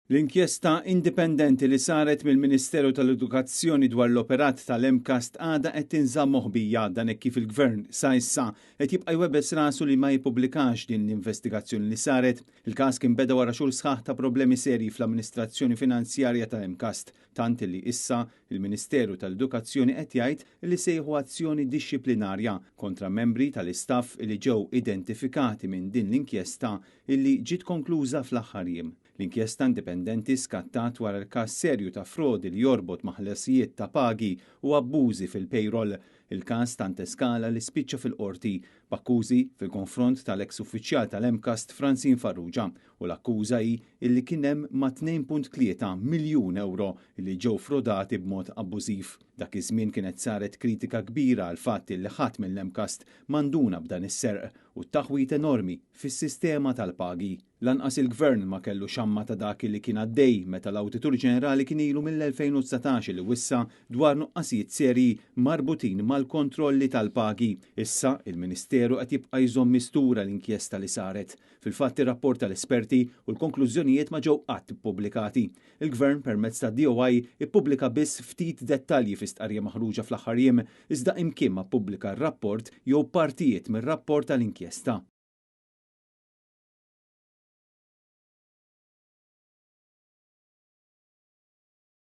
L-inkjesta indipendenti li saret mill-Ministeru tal-Edukazzjoni dwar l-operat tal-MCAST għadha qed tinżamm moħbija. Dan hekk kif il-Gvern sa issa qed jibqa' jwebbes rasu li ma jippubblikax din l-investigazzjoni li saret. Il-każ kien beda wara xhur sħaħ ta' problemi serji fl-amministrazzjoni finanzjarja tal-MCAST, tant li issa il-Ministeru tal-Edukazzjoni qed jgħid li se jieħu azzjoni dixxiplinarja kontra membri tal-istaff li ġew identifikati minn din l-inkjesta illi ġiet konkluża fl-aħħar jiem. L-inkjesta indipendenti skattat wara l-każ serju ta' frodi li jorbot ma' ħlasijiet ta' pagi u abbużi fil-payroll. Il-każ tant eskala li spiċċa fil-qorti b'akkużi fil-konfront tal-eks uffiċjal tal-MCAST Francine Farrugia, u l-akkuża hi illi kien hemm ma' 2.3 miljun euro li ġew frodati b'mod abbużiv. Dak iż-żmien kienet saret kritika kbira għal fatt li ħadd mill-MCAST ma nduna b'dan is-serq u t-taħwit enormi fis-sistema tal-pagi. Lanqas il-Gvern ma kellu xamma ta' dak li kien għaddej meta l-Awditur Ġenerali kien ilu mill-2019 li wissa dwar nuqqasijiet serji marbutin mal-kontrolli tal-pagi. Issa il-Ministeru qed jibqa' jżomm mistura l-inkjesta li saret. Fil-fatt, ir-rapport tal-esperti u l-konklużjonijiet ma ġew qatt ippubblikati. Il-Gvern permezz ta' DOI ippubblika biss ftit dettalji fi stqarrija maħruġa fl-aħħar jiem, iżda imkien ma ppubblika r-rapport jew partijiet mir-rapport tal-inkjesta.